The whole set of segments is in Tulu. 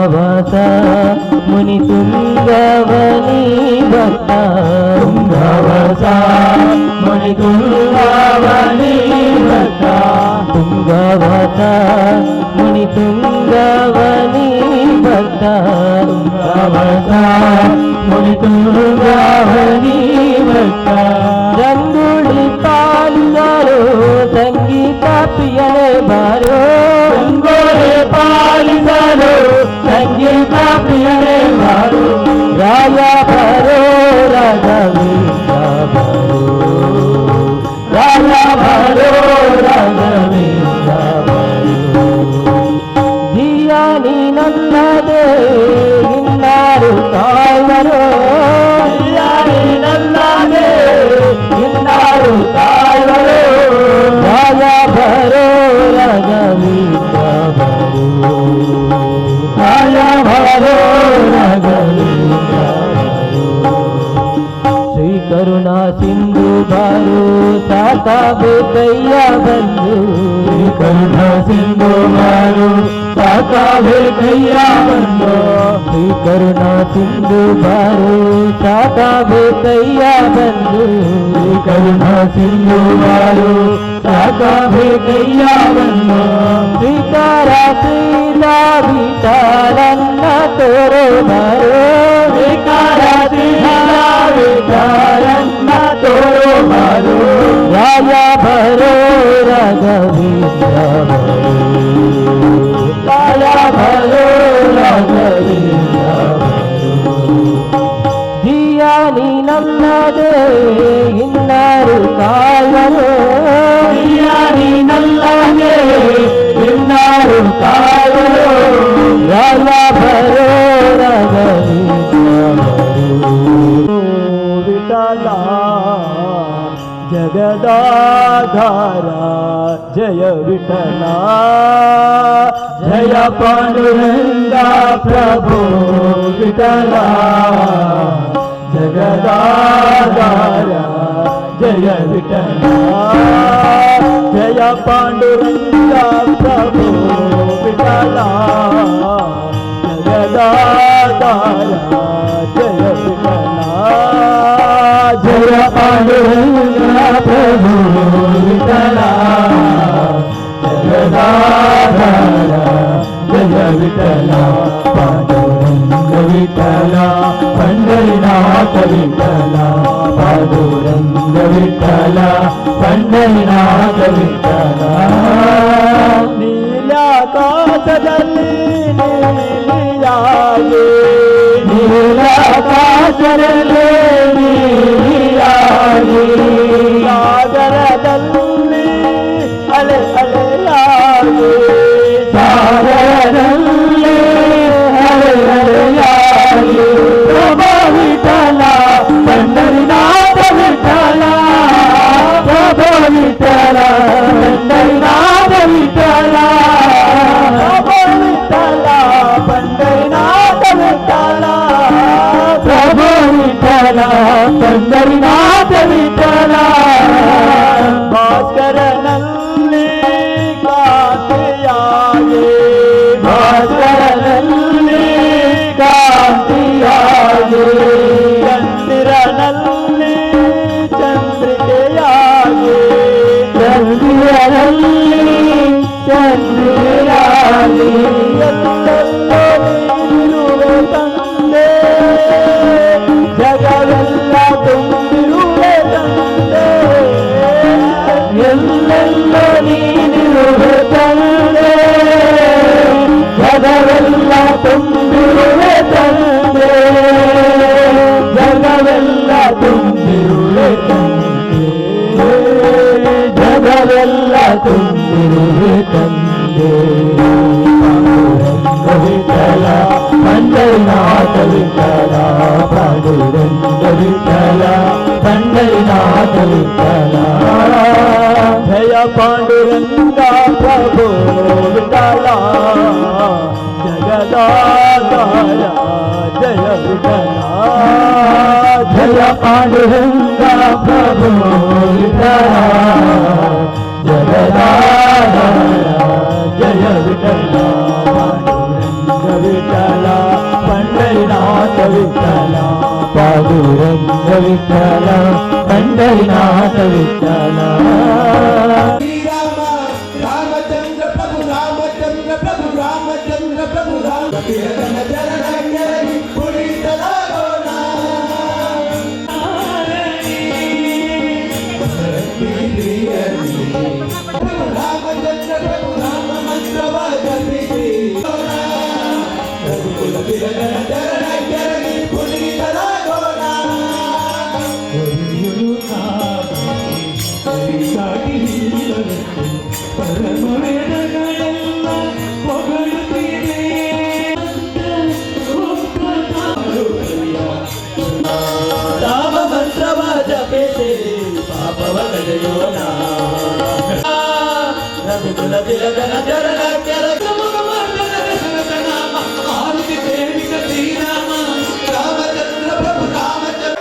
ತುಂಗವಾಸ ಮುನಿ ತುಂಗವನಿ ಭಕ್ತ ತುಂಗವಾಸ ಮುನಿ ತುಂಗವನಿ ಭಕ್ತ ತುಂಗವಾಸ ಮುನಿ ತುಂಗವನಿ ಭಕ್ತ ತುಂಗವಾಸ ಮುನಿ ತುಂಗವನಿ ಭಕ್ತ ರಂಗುಳಿ ಪಾಲಿಸಲು ಸಂಗೀತ ಪ್ರಿಯನೇ ಬಾರೋ ರಂಗೋಲಿ ಪಾಲಿಸಲು ಸಂಗೀತ ಪ್ರಿಯನೇ ಬಾರೋ ರಾಯ ಬರೋ ರಾಘವೇಂದ್ರ ಬರೋ ರಾಯ ಬರೋ ರಾಘವೇಂದ್ರ ಬರೋ ಜಿಯ ನೀನಲ್ಲದೆ ಇನ್ನಾರು ಕಾಯುವರು ಜಿಯ ನೀನಲ್ಲದೆ ಇನ್ನಾರು ಕಾಯುವರು ರಾಯ ಬರೋ ರಾಘವೇಂದ್ರ ಬರೋ ರಾಯ ಬರೋ ರಾಘವೇಂದ್ರ ಬರೋ ಶ್ರೀ ಕರುಣಾ ಸಿಂಧು ಬಾರು ಸಾಕಾಬೇಕಯ್ಯ ಬಂದು ಶ್ರೀ ಕರುಣಾ ಸಿಂಧು ಬಾರು ಸಾಕಾಬೇಕಯ್ಯ ಬಂದು ಶ್ರೀ ಕರುಣಾ ಸಿಂಧು ಬಾರು ಸಾಕಾಬೇಕಯ್ಯ ಬಂದು ಶ್ರೀ ಕರುಣಾ ಸಿಂಧು ಬಾರು ಸಾಕಾಬೇಕಯ್ಯ ಬಂದು ಶ್ರೀಕಾರ ಶ್ರೀಲಾ ವಿಠಲನ್ನ ತೋರೋ ಬಾರೋ ಶ್ರೀಕಾರ ಶ್ರೀಲಾ ವಿಠಲನ್ನ ತೋರೋ ಬಾರೋ ರಾಯ ಬರೋ ರಾಘವೇಂದ್ರ ಬರೋ ರಾಯ ಬರೋ ರಾಘವೇಂದ್ರ ಬರೋ ಜಿಯ ನೀನಲ್ಲದೆ ಇನ್ನಾರು ಕಾಯರು ಜಿಯ ನೀನಲ್ಲದೆ ಇನ್ನಾರು ಕಾಯರು ರಾಯ ಬರೋ ರಾಘವೇಂದ್ರ ಬರೋ ವಿಠಲ ಜಗದಾಧಾರ ಜಯ ವಿಠಲ ಜಯ ಪಾಂಡುರಂಗ ಪ್ರಭು ವಿಠಲ ಜಗದಾಧಾರ ಜಯ ವಿಠಲ ಜಯ ಪಾಂಡುರಂಗ ಪ್ರಭು ವಿಠಲ ಜಗದಾಧಾರ ಜಯ ವಿಠಲ ಜಯ ಪಾಂಡುರಂಗ ಪ್ರಭು ವಿಠಲ ಜಗದಾಧಾರ ಜಯ ವಿಠಲ ಪಾಂಡುರಂಗ ವಿಠಲ ಪಂಡರಿನಾಥ ವಿಠಲ ಪಾಂಡುರಂಗ ವಿಠಲ ಪಂಡರಿನಾಥ ವಿಠಲ ನೀಲಾಕಾಶದಲ್ಲಿ ನೀಲಿಯಾಗಿ ನೀಲಾಕಾಶದಲ್ಲಿ ನೀಲಿಯಾಗಿ ಸಾಗರದಲ್ಲಿ ಅಲೆ ಅಲೆಯಾಗಿ ಸಾಗರದಲ್ಲಿ ಅಲೆ ಅಲೆಯಾಗಿ ಪ್ರಭು ವಿಠಲ ಪಂಡರಿನಾಥ ವಿಠಲ ಪ್ರಭು ವಿಠಲ ಪಂಡರಿನಾಥ ವಿಠಲ ಪ್ರಭು ವಿಠಲ ಪಂಡರಿನಾಥ ವಿಠಲ ಪ್ರಭು ವಿಠಲ ಪಂಡರಿನಾಥ ವಿಠಲ ಭಾಸ್ಕರನಲ್ಲಿ ಕಾಂತಿಯಾಗಿ ಭಾಸ್ಕರನಲ್ಲಿ ಕಾಂತಿಯಾಗಿ ಚಂದಿರನಲ್ಲಿ ಚಂದ್ರಿಕೆಯಾಗಿ ಚಂದಿರನಲ್ಲಿ ಚಂದ್ರಿಕೆಯಾಗಿ ಎಲ್ಲೆಲ್ಲೋ ನೀನಿರುವೆ ತಂದೆ ಜಗವೆಲ್ಲ ತುಂಬಿರುವೆ ತಂದೆ ಎಲ್ಲೆಲ್ಲೋ ನೀನಿರುವೆ ತಂದೆ ಜಗವೆಲ್ಲ ತುಂಬಿರುವೆ ತಂದೆ ಜಗವೆಲ್ಲ ತುಂಬಿರುವೆ ತಂದೆ ಜಗವೆಲ್ಲ ತುಂಬಿರುವೆ ತಂದೆ ಪಾಂಡುರಂಗ ವಿಠಲ ಪಂಡರಿನಾಥ ವಿಠಲ ಪಾಂಡುರಂಗ ವಿಠಲ ಪಂಡರಿನಾಥ ವಿಠಲ ಜಯ ಪಾಂಡುರಂಗ ಪ್ರಭು ವಿಠಲ ಜಗದಾಧಾರ ಜಯ ವಿಠಲ ಜಯ ಪಾಂಡುರಂಗ ಪ್ರಭು ವಿಠಲ ಜಗದಾಧಾರ ಜಯ Vittala Panduranga Vittala Vittala, Pandharinath Vittala, Panduranga Vittala, Pandharinath Vittala. Srirama Ramachandra Prabhu, Ramachandra Prabhu, Ramachandra Prabhu, Rama ತಿಲಕನ ಚರಣ ಕೆರಗಿ ಪುನೀತನಾಗೋಣ. ಪ್ರಭು ರಾಮಚಂದ್ರ ಪ್ರಭು, ರಾಮ ಮಂತ್ರವ ಜಪಿಸಿ ರಘುಕುಲ ತಿಲಕನ ಚರಣ ಕೆರಗಿ ಪುನೀತನಾಗೋಣ. ಪರಮ ವೇದಗಳೆಲ್ಲ ಹೊಗಳುತ್ತಿದೆ. ರಾಮ ಮಂತ್ರವ ಜಪಿಸಿ ಪಾಪವ ಕಳೆಯೋಣ. ರಘುಕುಲ ತಿಲಕನ ಚರಣ ಕೆರಗಿ ರಾಮಚಂದ್ರ ಪ್ರಭು, ರಾಮಚಂದ್ರ.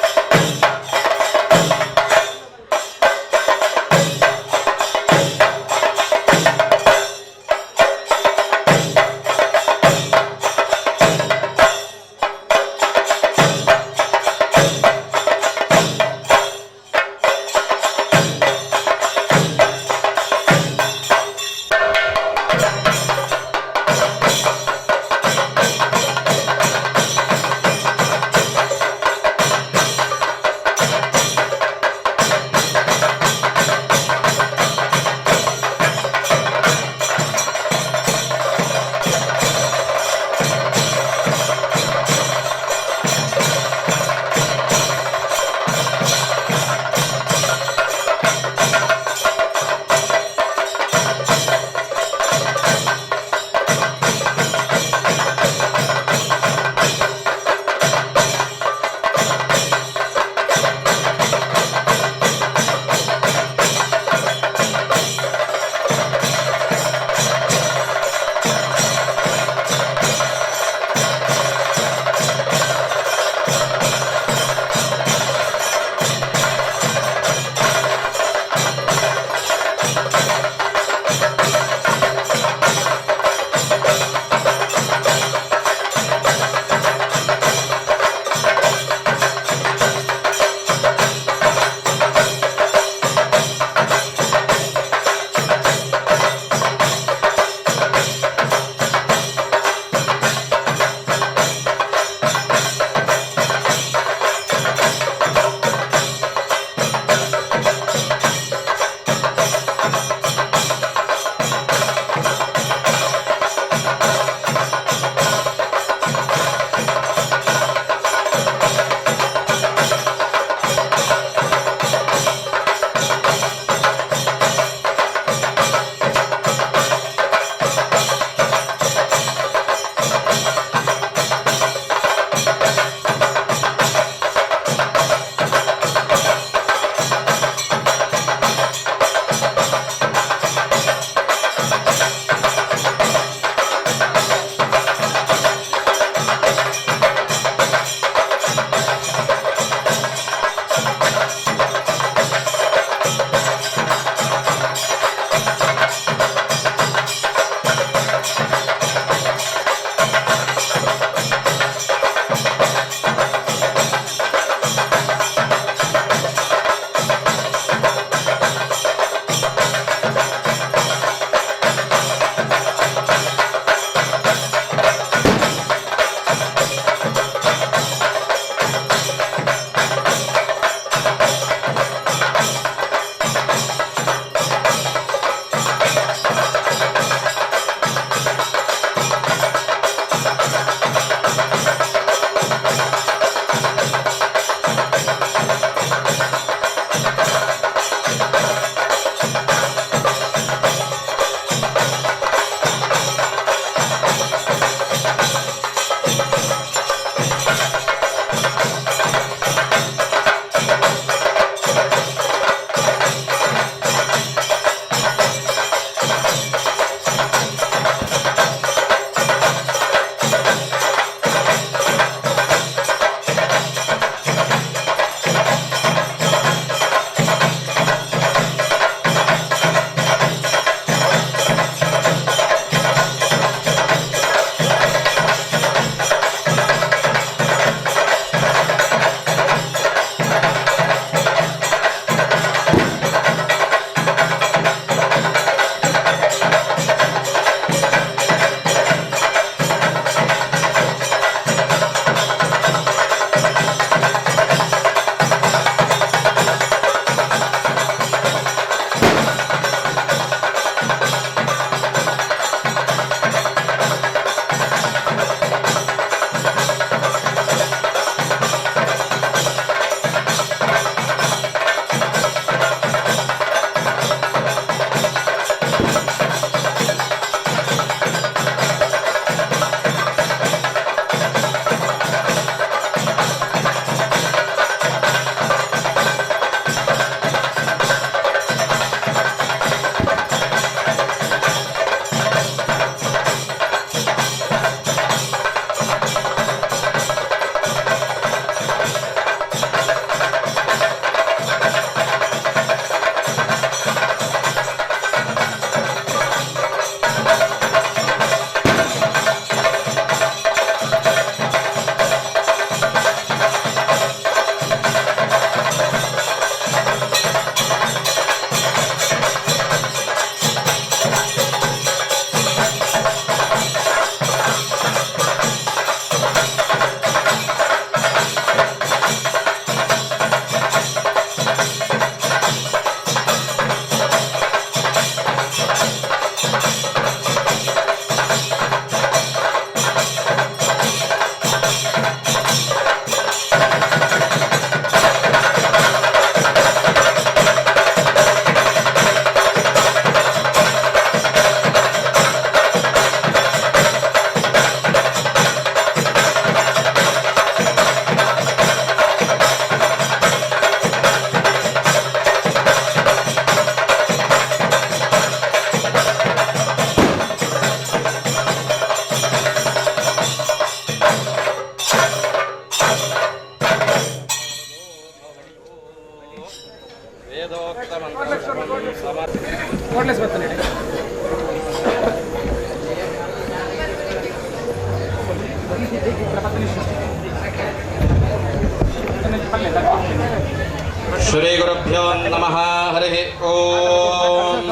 ಶ್ರೀ ಗುರುಭ್ಯೋ ನಮಃ ಹರಿ ಓಂ.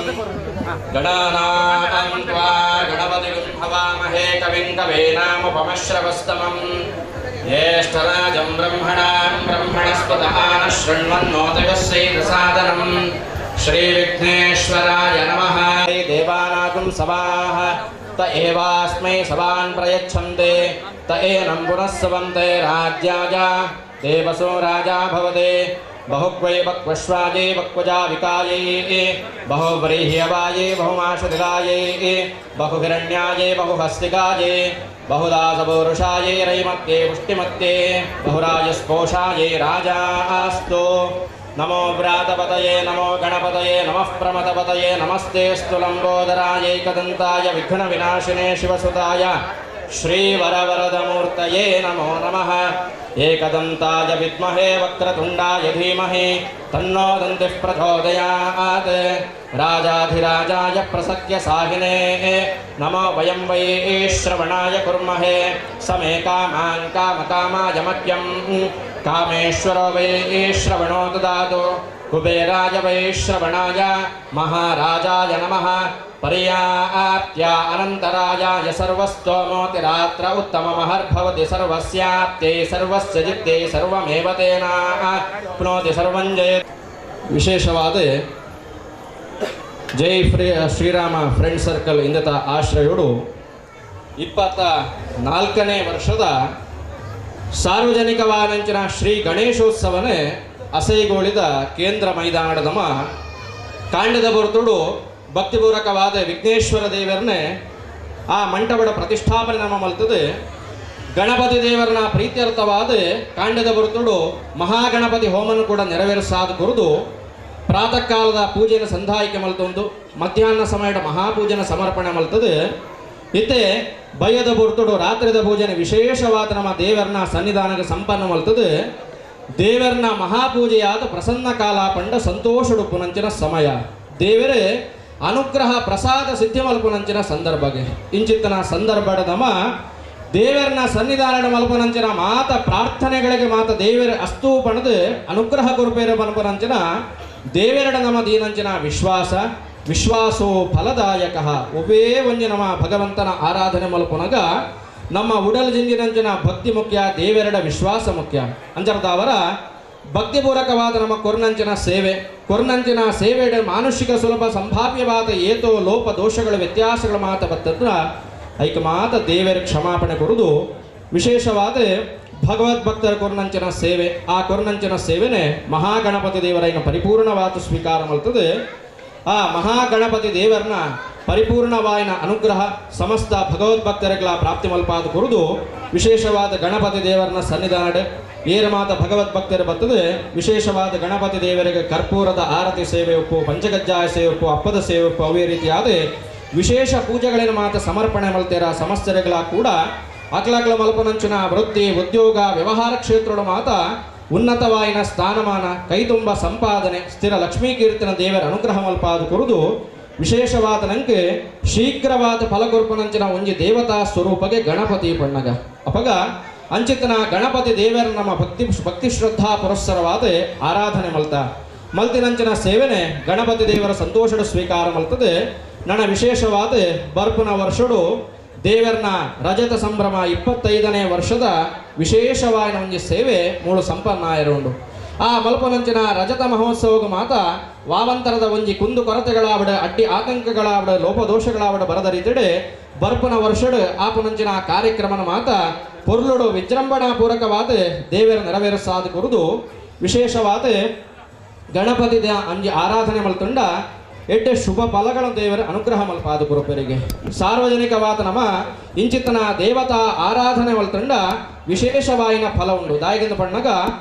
ಗಣಾನಾಂ ತ್ವಾ ಗಣಪತಿಂ ಹವಾಮಹೇ ಕವಿಂ ಕವೀನಾಮುಪಮಶ್ರವಸ್ತಮಂ ಜ್ಯೇಷ್ಠರಾಜಂ ಬ್ರಹ್ಮಣಾಂ ಬ್ರಹ್ಮಣಸ್ಪತ ಆನಃ ಶೃಣ್ವನ್ನೋತಯಸ್ಸೈದಸಾದನಂ. ಶ್ರೀ ವಿಘ್ನೇಶ್ವರಾಯ ನಮಃ. ದೇವಾನಾಗಂ ಸವಾಹ ತ ಏವಾಸ್ಮೈ ಸವಾನ್ ಪ್ರಯಚ್ಛन्ते ತ ಏನಂ ಪುನಃ ಸವಂತೆ ರಾಜ್ಯಾಯ ದೇವಸೋ ರಾಜಾ ಭವತೆ. बहुक्वै बक्वश्वायै बक्वजाविकायै बहुव्रीह्यवायै बहुमाशदिलायै बहुहिरण्यायै बहुहस्तिकायै बहुदासपौरुषायै रैमत्ये पुष्टिमत्ये बहुराजस्पोषायै राजास्तु. नमो व्रातपतये नमो गणपतये नमः प्रमथपतये नमस्तेऽस्तु लम्बोदरायैकदन्ताय विघ्नविनाशिने शिवसुताय श्रीवरवरदमूर्तये नमो नमः. एकदन्ताय विद्महे वक्रतुण्डाय धीमहि तन्नो दन्तिः प्रचोदयात्. राजाधिराजाय प्रसक्य साहिने नमो वयं वै श्रवणाय कुर्महे. समे कामान् कामकामाय मह्यं कामेश्वरो वै श्रवणो ददातु. कुबेराय वै श्रवणाय महाराजाय नमः. पर्याप्त्या अनन्तरायाय सर्वस्तोमोतिरात्र उत्तममहर्भवति सर्वस्याप्त्यै सर्वस्य जित्यै सर्वमेव तेनाप्नोति सर्वं जयति. ವಿಶೇಷವಾದ ಜೈ ಶ್ರೀರಾಮ ಫ್ರೆಂಡ್ ಸರ್ಕಲ್ ಇಂದತ ಆಶ್ರಯೋಡು 24ನೇ ವರ್ಷದ ಸಾರ್ವಜನಿಕವಾನಂಚಿನ ಶ್ರೀ ಗಣೇಶೋತ್ಸವನೇ ಅಸೈಗೋಳಿದ ಕೇಂದ್ರ ಮೈದಾನದಮ ಕಾಂಡದ ಬರ್ತುಡು ಭಕ್ತಿಪೂರ್ವಕವಾದ ವಿಘ್ನೇಶ್ವರ ದೇವರನ್ನೇ ಆ ಮಂಟಪದ ಪ್ರತಿಷ್ಠಾಪನೆ ನಮ್ಮ ಮಲ್ತದೆ. ಗಣಪತಿ ದೇವರನ್ನ ಪ್ರೀತ್ಯರ್ಥವಾದ ಕಾಂಡದ ಬರ್ತುಡು ಮಹಾಗಣಪತಿ ಹೋಮನ್ನು ಕೂಡ ನೆರವೇರಿಸಾದ ಕುರಿದು ಪ್ರಾತಃ ಕಾಲದ ಪೂಜೆಯನ್ನು ಸಂಧಾಯಿಕೆ ಮಲ್ತೊಂದು ಮಧ್ಯಾಹ್ನ ಸಮಯದ ಮಹಾಪೂಜೆನ ಸಮರ್ಪಣೆ ಮಲ್ತದೆ. ಇತ್ತೆ ಬಯದ ಬರ್ತುಡು ರಾತ್ರಿದ ಪೂಜೆನ ವಿಶೇಷವಾದ ನಮ್ಮ ದೇವರನ್ನ ಸನ್ನಿಧಾನಕ್ಕೆ ಸಂಪನ್ನ ಮಲ್ತದೆ. ದೇವರನ್ನ ಮಹಾಪೂಜೆಯಾದ ಪ್ರಸನ್ನ ಕಾಲ ಪಂಡ ಸಂತೋಷಡುಪ್ಪುನಂಚಿನ ಸಮಯ ದೇವರೇ ಅನುಗ್ರಹ ಪ್ರಸಾದ ಸಿದ್ಧಿ ಮಲ್ಪುನಂಚಿನ ಸಂದರ್ಭಗೆ ಇಂಚಿತ್ತನ ಸಂದರ್ಭದ ದೇವರನ್ನ ಸನ್ನಿಧಾನ ಮಲ್ಪುನಂಚಿನ ಮಾತ ಪ್ರಾರ್ಥನೆಗಳಿಗೆ ಮಾತ ದೇವರ ಅಸ್ತು ಪಣದು ಅನುಗ್ರಹ ಕೊರುಪೇರ ಮಲ್ಪುನಂಚಿನ ದೇವರಡ ನಮ್ಮ ದೀನಂಚಿನ ವಿಶ್ವಾಸ ವಿಶ್ವಾಸೋ ಫಲದಾಯಕ. ಒಬ್ಬೇ ಒಂಜಿ ನಮ್ಮ ಭಗವಂತನ ಆರಾಧನೆ ಮಲ್ಪುನಗ ನಮ್ಮ ಉಡಲ್ ಜಿಂಜಿನಂಚಿನ ಭಕ್ತಿ ಮುಖ್ಯ, ದೇವರಡ ವಿಶ್ವಾಸ ಮುಖ್ಯ. ಅಂಚರ್ದಾವರ ಭಕ್ತಿಪೂರ್ವಕವಾದ ನಮ್ಮ ಕೊರ್ನಂಚಿನ ಸೇವೆ ಕೊರ್ನಂಚಿನ ಸೇವೆಡ ಮಾನುಷಿಕ ಸುಲಭ ಸಂಭಾವ್ಯವಾದ ಏತೋ ಲೋಪ ದೋಷಗಳ ವ್ಯತ್ಯಾಸಗಳ ಮಾತ ಬತ್ತದ್ರ ಐಕ ಮಾತ ದೇವರ ಕ್ಷಮಾಪಣೆ ಕೊರುದು ವಿಶೇಷವಾದ ಭಗವದ್ಭಕ್ತರ ಕೊರ್ನಂಚಿನ ಸೇವೆ ಆ ಕೊರ್ನಂಚಿನ ಸೇವೆನೆ ಮಹಾಗಣಪತಿ ದೇವರನ್ನು ಪರಿಪೂರ್ಣವಾದ ಸ್ವೀಕಾರ ಮಲ್ತದೆ. ಆ ಮಹಾಗಣಪತಿ ದೇವರನ್ನ ಪರಿಪೂರ್ಣವಾಯಿನ ಅನುಗ್ರಹ ಸಮಸ್ತ ಭಗವದ್ಭಕ್ತರಿಗಳ ಪ್ರಾಪ್ತಿ ಮಲ್ಪಾದ ಕುರಿದು ವಿಶೇಷವಾದ ಗಣಪತಿ ದೇವರನ್ನ ಸನ್ನಿಧಾನ ಏರಮಾತ ಭಗವದ್ಭಕ್ತರ ಬರ್ತದೆ. ವಿಶೇಷವಾದ ಗಣಪತಿ ದೇವರಿಗೆ ಕರ್ಪೂರದ ಆರತಿ ಸೇವೆ ಉಪ್ಪು, ಪಂಚಗಜ್ಜಾಯ ಸೇವೆ ಉಪ್ಪು, ಅಪ್ಪದ ಸೇವೆ ಉಪ್ಪು ಅವೇ ರೀತಿಯಾದ ವಿಶೇಷ ಪೂಜೆಗಳನ್ನು ಮಾತ ಸಮರ್ಪಣೆ ಮಲ್ತೇರ ಸಮಸ್ತರಿಗಳ ಕೂಡ ಅಕ್ಲಕ್ಲ ಮಲ್ಪನಂಚಿನ ವೃತ್ತಿ ಉದ್ಯೋಗ ವ್ಯವಹಾರ ಕ್ಷೇತ್ರದ ಮಾತ ಉನ್ನತವಾಯಿನ ಸ್ಥಾನಮಾನ ಕೈತುಂಬ ಸಂಪಾದನೆ ಸ್ಥಿರ ಲಕ್ಷ್ಮೀ ಕೀರ್ತನ ದೇವರ ಅನುಗ್ರಹ ಮಲ್ಪಾದ ಕುರಿದು ವಿಶೇಷವಾದ ನಂಗೆ ಶೀಘ್ರವಾದ ಫಲಕೊರ್ಪನಂಚಿನ ಒಂಜಿ ದೇವತಾ ಸ್ವರೂಪಗೆ ಗಣಪತಿ ಪಣ್ಣಗ ಅಪಗ ಅಂಚಿತನ ಗಣಪತಿ ದೇವರ ನಮ್ಮ ಭಕ್ತಿ ಭಕ್ತಿ ಶ್ರದ್ಧಾ ಪುರಸ್ಸರವಾದ ಆರಾಧನೆ ಮಲ್ತ ಮಲ್ತಿನಂಚಿನ ಸೇವನೆ ಗಣಪತಿ ದೇವರ ಸಂತೋಷದ ಸ್ವೀಕಾರ ಮಲ್ತದೆ. ನನ್ನ ವಿಶೇಷವಾದ ಬರ್ಪುನ ವರ್ಷಡು ದೇವರನ ರಜತ ಸಂಭ್ರಮ 25ನೇ ವರ್ಷದ ವಿಶೇಷವಾದ ಒಂಜಿ ಸೇವೆ ಮೂಳು ಸಂಪನ್ನಾಯರುಂಡು. ಆ ಮಲ್ಪನಂಚಿನ ರಜತ ಮಹೋತ್ಸವಕ್ಕೆ ಮಾತ ವಾವಂತರದ ಒಂಜಿ ಕುಂದು ಕೊರತೆಗಳಾವಡ ಅಡ್ಡಿ ಆತಂಕಗಳಾವಡ ಲೋಪದೋಷಗಳಾವಡ ಬರದ ರೀತಿಡೆ ಬರ್ಪುನ ವರ್ಷಡು ಆಪುನಂಚಿನ ಕಾರ್ಯಕ್ರಮನ ಮಾತ ಪೊರ್ಲುಡು ವಿಜೃಂಭಣಾ ಪೂರಕವಾದ ದೇವರ ನೆರವೇರಿಸಾದ ಕುರಿದು ವಿಶೇಷವಾದ ಗಣಪತಿ ಅಂಜಿ ಆರಾಧನೆ ಮಲ್ತುಂಡ ಎಡ್ಡೆ ಶುಭ ಫಲಗಳ ದೇವರ ಅನುಗ್ರಹ ಮಲ್ಪಾದ ಕುರುಪರಿಗೆ ಸಾರ್ವಜನಿಕವಾದ ನಮ ಇಂಚಿತನ ದೇವತಾ ಆರಾಧನೆ ಮಲ್ತುಂಡ ವಿಶೇಷವಾಯಿನ ಫಲ ಉಂಡು. ದಾಯಿಗಿಂದ ಪಣ್ಣಗ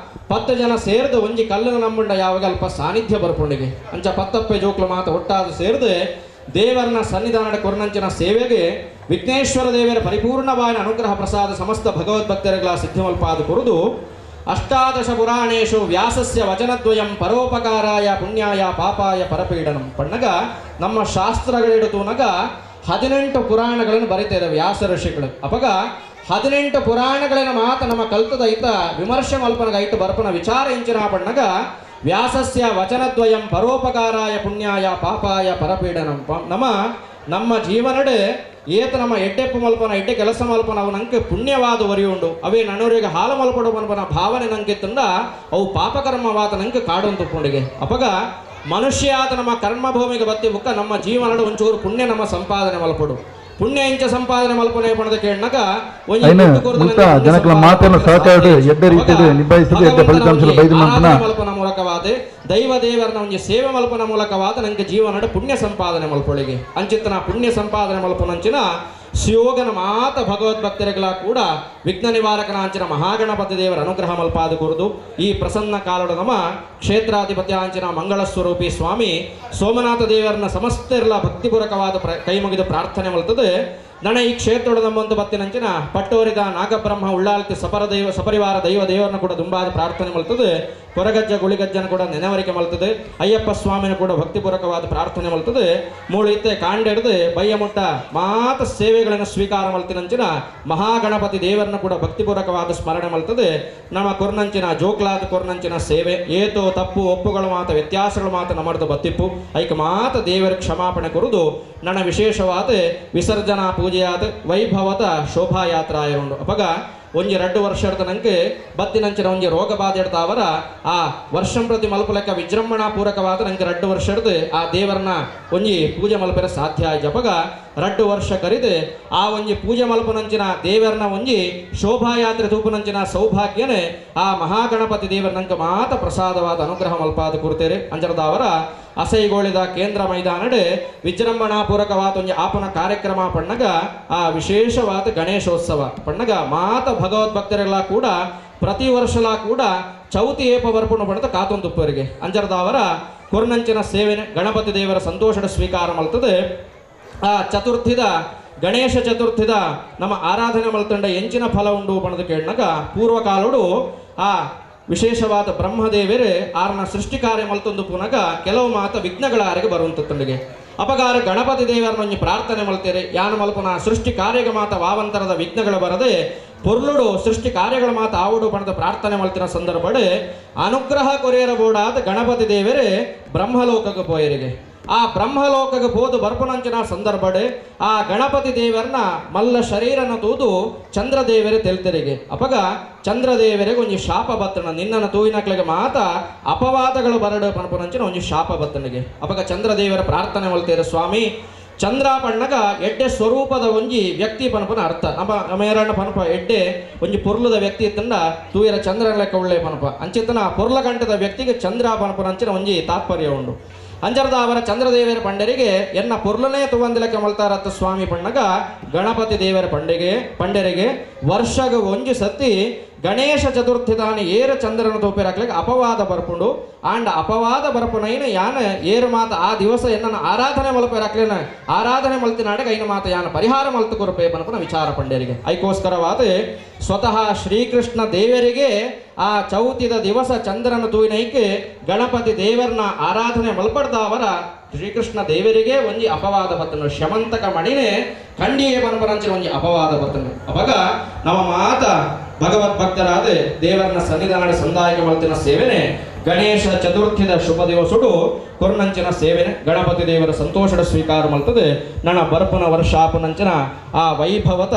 10 ಜನ ಸೇರ್ದು ಒಂಜಿ ಕಲ್ಲನ ನಂಬುಂಡ ಯಾವಾಗ ಅಲ್ಪ ಸಾನ್ನಿಧ್ಯ ಬರ್ಪುಂಡಿಗೆ ಅಂಚ ಪತ್ತಪ್ಪೆ ಜೋಕ್ಲು ಮಾತ ಒಟ್ಟಾದ ಸೇರ್ದು ದೇವರನ ಸನ್ನಿಧಾನದ ಕೊರ್ನಂಚಿನ ಸೇವೆಗೆ ವಿಘ್ನೇಶ್ವರ ದೇವರ ಪರಿಪೂರ್ಣವಾದ ಅನುಗ್ರಹ ಪ್ರಸಾದ ಸಮಸ್ತ ಭಗವದ್ಭಕ್ತರುಗಳ ಸಿದ್ಧಿಮಲ್ಪಾದ ಕುರಿದು ಅಷ್ಟಾದಶ ಪುರಾಣೇಶು ವ್ಯಾಸಸ್ಯ ವಚನದ್ವಯಂ ಪರೋಪಕಾರಾಯ ಪುಣ್ಯಾಯ ಪಾಪಾಯ ಪರಪೀಡನಂ ಪಣ್ಣಗ ನಮ್ಮ ಶಾಸ್ತ್ರಗಳಿಡು ತೂನಗ 18 ಪುರಾಣಗಳನ್ನು ಬರೀತಾರೆ ವ್ಯಾಸ ಋಷಿಗಳು. ಅಪಗ 18 ಪುರಾಣಗಳನ್ನ ಮಾತ ನಮ್ಮ ಕಲ್ತದ ಐತ ವಿಮರ್ಶೆ ಮಲ್ಪನಗ ಐತ ಬರ್ಪನ ವಿಚಾರ ಇಂಚಿನ ಪಣ್ಣಗ ವ್ಯಾಸಸ್ಯ ವಚನದ್ವಯಂ ಪರೋಪಕಾರಾಯ ಪುಣ್ಯಾಯ ಪಾಪಾಯ ಪರಪೀಡನಂ. ನಮ್ಮ ನಮ್ಮ ಜೀವನಡೆ ಏತ ನಮ್ಮ ಎಡ್ಡೆಪ್ಪು ಮಲ್ಪನ ಎಡ್ಡೆ ಕೆಲಸ ಮಲ್ಪನ ಅವು ನಂಗೆ ಪುಣ್ಯವಾದ ವರಿಯುಂಡು ಅವೇ ನನ್ನೂರಿಗೆ ಹಾಲು ಮಲ್ಪಡು ಮನ್ಪನ ಭಾವನೆ ನಂಗೆ ಅವು ಪಾಪಕರ್ಮವಾದ ನಂಗೆ ಕಾಡೊಂದು ಪುಂಡಿಗೆ. ಅಪಗ ಮನುಷ್ಯಾದ ನಮ್ಮ ಕರ್ಮಭೂಮಿಗೆ ಬತ್ತಿ ಬುಕ್ಕ ನಮ್ಮ ಜೀವನಡು ಒಂಚೂರು ಪುಣ್ಯ ನಮ್ಮ ಸಂಪಾದನೆ ಮಲ್ಪಡು ಪುಣ್ಯ ಇಂಚ ಸಂಪಾದನೆ ಮಲ್ಪನೆ ಪಣದ ಕೇಳನಾಗ ಜನಕಲ ಮಾತನ್ನು ಸಹಕಾರ ಎಡ್ಡೆ ರೀತಿಯಲ್ಲಿ ನಿಭಾಯಿಸಿದ ಎಡ್ಡೆ ಫಲಿತಾಂಶ ಬೈದು ಮಲ್ಪನ ಮೂಲಕವಾದ ದೈವ ದೇವರನ ಒಂಜಿ ಸೇವೆ ಮಲ್ಪನ ಮೂಲಕವಾದ ನಂಗೆ ಜೀವನಡು ಪುಣ್ಯ ಸಂಪಾದನೆ ಮಲ್ಪೊಳಿಗೆ ಅಂಚಿತನ ಪುಣ್ಯ ಸಂಪಾದನೆ ಮಲ್ಪನಂಚಿನ ಶಿವೋಗನ ಮಾತ ಭಗವದ್ಭಕ್ತರಿಗಳ ಕೂಡ ವಿಘ್ನ ನಿವಾರಕನಾಂಚಿನ ಮಹಾಗಣಪತಿ ದೇವರ ಅನುಗ್ರಹ ಮಲ್ಪಾದ ಕುರಿದು ಈ ಪ್ರಸನ್ನ ಕಾಲಡ ನಮ್ಮ ಕ್ಷೇತ್ರಾಧಿಪತಿ ಆಂಚಿನ ಮಂಗಳ ಸ್ವರೂಪಿ ಸ್ವಾಮಿ ಸೋಮನಾಥ ದೇವರನ್ನ ಸಮಸ್ತೆರಲ ಭಕ್ತಿಪೂರ್ವಕವಾದ ಕೈ ಮುಗಿದು ಪ್ರಾರ್ಥನೆ ಮಲ್ತದೆ. ನಣ ಈ ಕ್ಷೇತ್ರದ ನಮ್ಮೊಂದು ಬತ್ತಿನಂಚಿನ ಪಟ್ಟೋರಿದ ನಾಗಬ್ರಹ್ಮ ಉಳ್ಳಾಲ್ತಿ ಸಪರದೈವ ಸಪರಿವಾರ ದೈವ ದೇವರನ್ನು ಕೂಡ ದುಂಬಾದ ಪ್ರಾರ್ಥನೆ ಮಲ್ತದೆ. ಕೊರಗಜ್ಜ ಗುಳಿಗಜ್ಜನ ಕೂಡ ನೆನವರಿಕೆ ಮಲ್ತದೆ. ಅಯ್ಯಪ್ಪ ಸ್ವಾಮಿನ ಕೂಡ ಭಕ್ತಿಪೂರ್ವಕವಾದ ಪ್ರಾರ್ಥನೆ ಮಲ್ತದೆ. ಮೂಳಿತ್ತೆ ಕಾಂಡೆಡ್ದು ಬಯ್ಯ ಮುಟ್ಟ ಮಾತ ಸೇವೆಗಳನ್ನು ಸ್ವೀಕಾರ ಮಲ್ತಿನಂಚಿನ ಮಹಾಗಣಪತಿ ದೇವರನ್ನು ಕೂಡ ಭಕ್ತಿಪೂರ್ವಕವಾದ ಸ್ಮರಣೆ ಮಲ್ತದೆ. ನಮ್ಮ ಕೊರ್ನಂಚಿನ ಜೋಕ್ಲಾದ ಕೊರ್ನಂಚಿನ ಸೇವೆ ಏತೋ ತಪ್ಪು ಒಪ್ಪುಗಳು ಮಾತ ವ್ಯತ್ಯಾಸಗಳು ಮಾತ ನಮ್ಮದು ಬತ್ತಿಪ್ಪು ಐಕ ಮಾತ ದೇವರ ಕ್ಷಮಾಪಣೆ ಕೊರುದು ನನ್ನ ವಿಶೇಷವಾದ ವಿಸರ್ಜನಾ ಪೂಜೆಯಾದ ವೈಭವದ ಶೋಭಾಯಾತ್ರಾಯ ಉಂಡು. ಅಪಗ ಒಂಜಿ 2 ವರ್ಷದ ನಂಗೆ ಬತ್ತಿನಂಚಿನ ಒಂಜಿ ರೋಗ ಬಾಧೆ ಇಡ್ತಾವರ ಆ ವರ್ಷಂ ಪ್ರತಿ ಮಲ್ಪಲೆಕ್ಕ ವಿಜೃಂಭಣಾ ಪೂರಕವಾದ ನಂಗೆ 2 ವರ್ಷದ ಆ ದೇವರನ್ನ ಒಂಜಿ ಪೂಜೆ ಮಲ್ಪೆರ ಸಾಧ್ಯ ಆಯ್ತು. ಅಪಗ 2 ವರ್ಷ ಕರಿದು ಆ ಒಂಜಿ ಪೂಜೆ ಮಲ್ಪನಂಚಿನ ದೇವರನ್ನ ಒಂಜಿ ಶೋಭಾಯಾತ್ರೆ ತೂಪನಂಚಿನ ಸೌಭಾಗ್ಯನೇ ಆ ಮಹಾಗಣಪತಿ ದೇವರ ನಂಗೆ ಮಾತ ಪ್ರಸಾದವಾದ ಅನುಗ್ರಹ ಮಲ್ಪಾದ ಕೂರ್ತೇರೆ. ಅಂಜರದಾವರ ಅಸೈಗೋಳಿದ ಕೇಂದ್ರ ಮೈದಾನಡೆ ವಿಜೃಂಭಣಾ ಪೂರಕವಾದ ಒಂಜಿ ಆಪನ ಕಾರ್ಯಕ್ರಮ ಪಣ್ಣಗ ಆ ವಿಶೇಷವಾದ ಗಣೇಶೋತ್ಸವ ಪಣ್ಣಗ ಮಾತ ಭಗವದ್ಭಕ್ತರೆಲ್ಲ ಕೂಡ ಪ್ರತಿ ವರ್ಷಲ ಕೂಡ ಚೌತಿ ಏಪ ಬರ್ಪುಣ ಪಡೆದ ಕಾತೊಂದುಪ್ಪರಿಗೆ ಅಂಜರದಾವರ ಕೊರ್ನಂಚಿನ ಸೇವೆನೆ ಗಣಪತಿ ದೇವರ ಸಂತೋಷದ ಸ್ವೀಕಾರ ಮಲ್ತದೆ. ಆ ಚತುರ್ಥಿದ ಗಣೇಶ ಚತುರ್ಥಿದ ನಮ್ಮ ಆರಾಧನೆ ಮಲ್ತಂಡ ಎಂಚಿನ ಫಲ ಉಂಡು ಪಣದ ಕೇಳನಾಗ ಪೂರ್ವಕಾಲೋಡು ಆ ವಿಶೇಷವಾದ ಬ್ರಹ್ಮದೇವರೇ ಆರನ ಸೃಷ್ಟಿ ಕಾರ್ಯ ಮಲ್ತೊಂದು ಪುನಗ ಕೆಲವು ಮಾತ ವಿಘ್ನಗಳ ಆರಿಗೆ ಬರುವಂತಂಡಿಗೆ ಅಪಗಾರ ಗಣಪತಿ ದೇವರನ್ನೊಂಜಿ ಪ್ರಾರ್ಥನೆ ಮಲ್ತೇರೆ ಯಾನು ಮಲ್ಪನ ಸೃಷ್ಟಿ ಕಾರ್ಯಗ ಮಾತ ವಾವಂತರದ ವಿಘ್ನಗಳು ಬರದೆ ಪೊರ್ಲುಡು ಸೃಷ್ಟಿ ಕಾರ್ಯಗಳ ಮಾತ ಆವುಡು ಪಣದ ಪ್ರಾರ್ಥನೆ ಮಲ್ತಿನ ಸಂದರ್ಭಡೆ ಅನುಗ್ರಹ ಕೊರೆಯರಬೋಡಾದ ಗಣಪತಿ ದೇವರೇ ಬ್ರಹ್ಮಲೋಕಕ್ಕೆ ಪೋಯರಿಗೆ. ಆ ಬ್ರಹ್ಮಲೋಕಕ್ಕೆ ಪೋದು ಬರ್ಪನಂಚಿನ ಸಂದರ್ಭಡೆ ಆ ಗಣಪತಿ ದೇವರನ್ನ ಮಲ್ಲ ಶರೀರನ ತೂದು ಚಂದ್ರದೇವರೇ ತೆಲ್ತೆರಿಗೆ. ಅಪಗ ಚಂದ್ರದೇವರಿಗೆ ಒಂಜಿ ಶಾಪ ಬತ್ತಣ ನಿನ್ನನ್ನು ತೂಯಿನಕ್ಲಿಗೆ ಮಾತ ಅಪವಾದಗಳು ಬರಡು ಪನಪನಂಚಿನ ಒಂಜಿ ಶಾಪ ಬತ್ತನಿಗೆ. ಅಪಗ ಚಂದ್ರದೇವರ ಪ್ರಾರ್ಥನೆ ಮಲ್ತೇರೆ ಸ್ವಾಮಿ ಚಂದ್ರ ಪಣ್ಣಗ ಎಡ್ಡೆ ಸ್ವರೂಪದ ಒಂಜಿ ವ್ಯಕ್ತಿ ಪನಪನ ಅರ್ಥ ನಮ್ಮ ಮೇರಣ್ಣ ಪನಪ ಎಡ್ಡೆ ಒಂಜಿ ಪೊರ್ಲುದ ವ್ಯಕ್ತಿ ಇತ್ತಂಡ ತೂಯರ ಚಂದ್ರನ ಲೆಕ್ಕ ಒಳ್ಳೆ ಪನಪ ಅಂಚಿತನ ಪೊರ್ಲ ಗಂಟದ ವ್ಯಕ್ತಿಗೆ ಚಂದ್ರ ಪನಪನಂಚಿನ ಒಂಜಿ ತಾತ್ಪರ್ಯ ಉಂಡು. ಅಂಜರದ ಅವರ ಚಂದ್ರದೇವರ ಪಂಡರಿಗೆ ಎನ್ನ ಪೊರ್ಲನೇ ತುವಂದಿಲಕ್ಕೆ ಮಲ್ತಾರತ್ತ ಸ್ವಾಮಿ ಪಣ್ಣಗ ಗಣಪತಿ ದೇವರ ಪಂಡರಿಗೆ ವರ್ಷಗ ಒಂಜಿ ಸತಿ ಗಣೇಶ ಚತುರ್ಥಿ ದಾನಿ ಏರ ಚಂದ್ರನ ತೋಪಿರಾಕ್ಲಿಕ್ಕೆ ಅಪವಾದ ಬರ್ಪುಂಡು ಆಂಡ ಅಪವಾದ ಬರ್ಪುನೈನ ಯಾನ ಏರು ಮಾತ ಆ ದಿವಸ ಎನ್ನ ಆರಾಧನೆ ಮಲ್ಪೆರಾಕ್ಲೇನ ಆರಾಧನೆ ಮಲ್ತಿನಾಡಗ ಐನ ಮಾತ ಯಾನ ಪರಿಹಾರ ಮಲ್ತು ಕೊರಪೆ ಪನಪನ ವಿಚಾರ ಪಂಡರಿಗೆ. ಐಕೋಸ್ಕರವಾದ ಸ್ವತಃ ಶ್ರೀಕೃಷ್ಣ ದೇವರಿಗೆ ಆ ಚೌತಿದ ದಿವಸ ಚಂದ್ರನ ತೂಯಿನೈಕೆ ಗಣಪತಿ ದೇವರನ್ನ ಆರಾಧನೆ ಮಲ್ಪಡ್ದಾವರ ಶ್ರೀಕೃಷ್ಣ ದೇವರಿಗೆ ಒಂಜಿ ಅಪವಾದ ಬತ್ತನು ಶಮಂತಕ ಮಣಿನೇ ಖಂಡಿಯೇ ಪನಪರಂಚಿನ ಒಂಜಿ ಅಪವಾದ ಬತ್ತನು. ಅವಾಗ ನಮ್ಮ ಮಾತ ಭಗವದ್ಭಕ್ತರಾದ ದೇವರನ್ನ ಸನ್ನಿಧಾನ ಸಂದಾಯಕ ಮಲ್ತಿನ ಸೇವೆನೆ ಗಣೇಶ ಚತುರ್ಥಿದ ಶುಭ ದಿವಸುಡು ಕೊರ್ನಂಚಿನ ಸೇವೆನೆ ಗಣಪತಿ ದೇವರ ಸಂತೋಷದ ಸ್ವೀಕಾರ ಮಲ್ತದೆ. ನನ್ನ ಬರ್ಪನ ವರ್ಷಾಪನಂಚಿನ ಆ ವೈಭವತ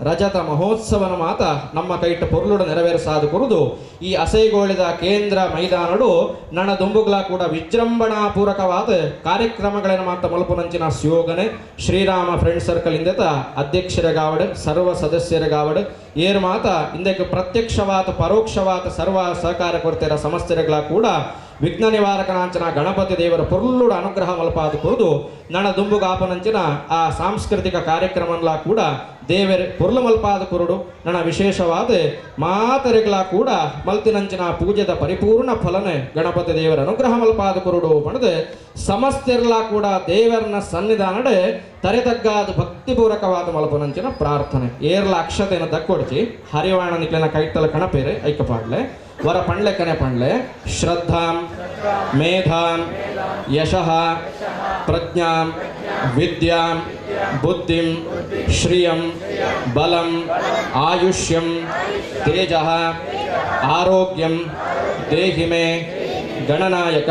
ರಜತ ಮಹೋತ್ಸವನ ಮಾತ ನಮ್ಮ ಕೈಟ ಪೊರ್ಲುಡು ನೆರವೇರಿಸಾದ ಕುರುದು ಈ ಅಸೈಗೋಳಿದ ಕೇಂದ್ರ ಮೈದಾನಡು ನನ್ನ ದುಂಬುಗ್ಲ ಕೂಡ ವಿಜೃಂಭಣಾಪೂರ್ವಕವಾದ ಕಾರ್ಯಕ್ರಮಗಳನ್ನು ಮಾತ ಮಲ್ಪುನಂಚಿನ ಸುಯೋಗನೆ ಶ್ರೀರಾಮ ಫ್ರೆಂಡ್ ಸರ್ಕಲ್ ಇಂದೆತ ಅಧ್ಯಕ್ಷರಗಾವಡು ಸರ್ವ ಸದಸ್ಯರಗಾವಡು ಏರು ಮಾತ ಇಂದಕ್ಕೆ ಪ್ರತ್ಯಕ್ಷವಾದ ಪರೋಕ್ಷವಾದ ಸರ್ವ ಸಹಕಾರ ಕೊಡ್ತಿರ ಸಮಸ್ಯೆಗಳ ಕೂಡ ವಿಘ್ನ ನಿವಾರಕನಾಂಚನ ಗಣಪತಿ ದೇವರ ಪೊರ್ಲುಡು ಅನುಗ್ರಹ ಮಲ್ಪಾದ ಕುರಿದು ನಣ ದುಂಬುಗಾಪನಂಚಿನ ಆ ಸಾಂಸ್ಕೃತಿಕ ಕಾರ್ಯಕ್ರಮನ್ಲ ಕೂಡ ದೇವರ ಪೊರ್ಲು ಮಲ್ಪಾದ ಕುರುಡು ನಣ ವಿಶೇಷವಾದ ಮಾತರಿಗಳ ಕೂಡ ಮಲ್ತಿನಂಚಿನ ಪೂಜೆದ ಪರಿಪೂರ್ಣ ಫಲನೆ ಗಣಪತಿ ದೇವರ ಅನುಗ್ರಹ ಮಲ್ಪಾದ ಕುರುಡು ಪಣದು ಸಮಸ್ತೆರ್ಲ ಕೂಡ ದೇವರನ್ನ ಸನ್ನಿಧಾನಡೆ ತರೆತಗ್ಗಾದ ಭಕ್ತಿಪೂರ್ವಕವಾದ ಮಲ್ಪನಂಚಿನ ಪ್ರಾರ್ಥನೆ. ಏರ್ಲ ಅಕ್ಷತೆಯನ್ನು ದಕ್ಕೊಡ್ಚಿ ಹರಿವಾಣ ನಿಕ್ಲಿನ ಕೈತಲ ಕಣಪೇರೆ ಐಕಪಾಡ್ಲೆ ವರ ಪಂಡ್ಲೆ ಕನೆ ಪಂಡ್ಲೆ ಶ್ರದ್ಧಾಂ ಮೇಧಾಂ ಯಶಃ ಪ್ರಜ್ಞಾಂ ವಿದ್ಯಾಂ ಬುದ್ಧಿಂ ಶ್ರಿಯಂ ಬಲಂ ಆಯುಷ್ಯಂ ತೇಜಃ ಆರೋಗ್ಯಂ ದೇಹಿ ಮೇ ಗಣನಾಯಕ.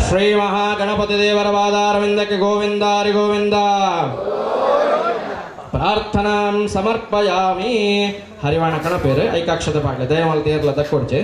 ಶ್ರೀ ಮಹಾಗಣಪತಿ ದೇವರ ಪಾದಾರವಿಂದಕ್ಕೆ ಗೋವಿಂದ ಹರಿ ಗೋವಿಂದ. ಪ್ರಾರ್ಥನಾಂ ಸಮರ್ಪಯಾಮಿ. ಹರಿವಾಣ ಕಣಪೇರು ಐಕಾಕ್ಷದ ಪಾಡ್ಲೆ ದಯಮಾಲ್ ತೇರ್ಲ ದಕ್ಕೊಡ್ಚೆ.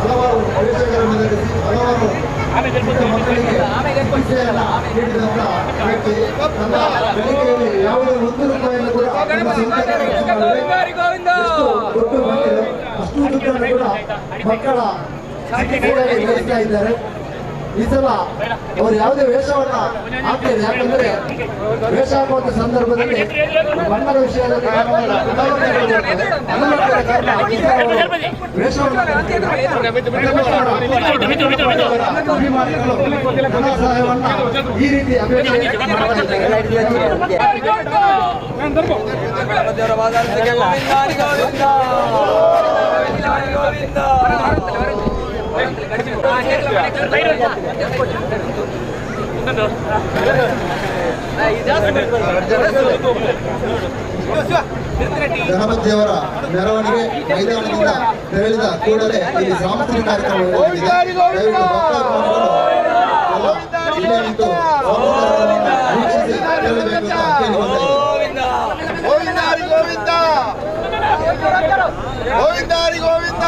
ಹಲವಾರು ವೇಷಗಳನ್ನು ಧರಿಸಿ ಹಲವಾರು ಮಕ್ಕಳಿಗೆ ವಿದ್ಯೆಯನ್ನು ನೀಡಿದಂಥ ವ್ಯಕ್ತಿ. ತನ್ನ ಗಳಿಕೆಯಲ್ಲಿ ಯಾವುದೇ ಒಂದು ರೂಪಾಯಿಯನ್ನು ಕೂಡ ತನ್ನ ಸ್ವಂತ ಖರ್ಚು ಮಾಡದೆ ಎಷ್ಟು ದುಡ್ಡು ಬಂದಿದೆ ಅಷ್ಟು ದುಡ್ಡನ್ನು ಕೂಡ ಮಕ್ಕಳ ಚಿಕಿತ್ಸೆಗಾಗಿ ಗಳಿಸ್ತಾ ಇದ್ದಾರೆ. ಈ ಸಲ ಅವರು ಯಾವುದೇ ವೇಷವನ್ನ ಹಾಕ್ತಿಲ್ಲ, ಯಾಕಂದ್ರೆ ವೇಷ ಹಾಕುವಂತ ಸಂದರ್ಭದಲ್ಲಿ ಬಣ್ಣದ ವಿಷಯದಲ್ಲಿ ಅಭಿಮಾನಿಗಳು ಧನ ಸಹಾಯವನ್ನ ಈ ರೀತಿ ಅಪೇಕ್ಷೆ ಮಾಡ್ತಾ ಇದ್ದಾರೆ. ಗಣಪತಿಯವರ ಮೆರವಣಿಗೆ ಮೈದಾನದಿಂದ ತೆರಳಿದ ಕೂಡಲೇ ಇಲ್ಲಿ ಸಾಂಸ್ಕೃತಿಕ ಕಾರ್ಯಕ್ರಮ ನಡೆಯಲಿದೆ. ದಯವಿಟ್ಟು ಭಕ್ತಾಭಿಮಾನಿಗಳು ಎಲ್ಲ ಇಲ್ಲೇ ನಿಂತು ಸಾಂಸ್ಕೃತಿಕ ಕಾರ್ಯಕ್ರಮವನ್ನು ವೀಕ್ಷಿಸಿ ತೆರಳಬೇಕು ಅಂತ ಕೇಳಿಕೊಳ್ತಾ ಇದ್ದೇನೆ. ಗೋವಿಂದ ಹರಿ ಗೋವಿಂದ, ಗೋವಿಂದ ಹರಿ ಗೋವಿಂದ.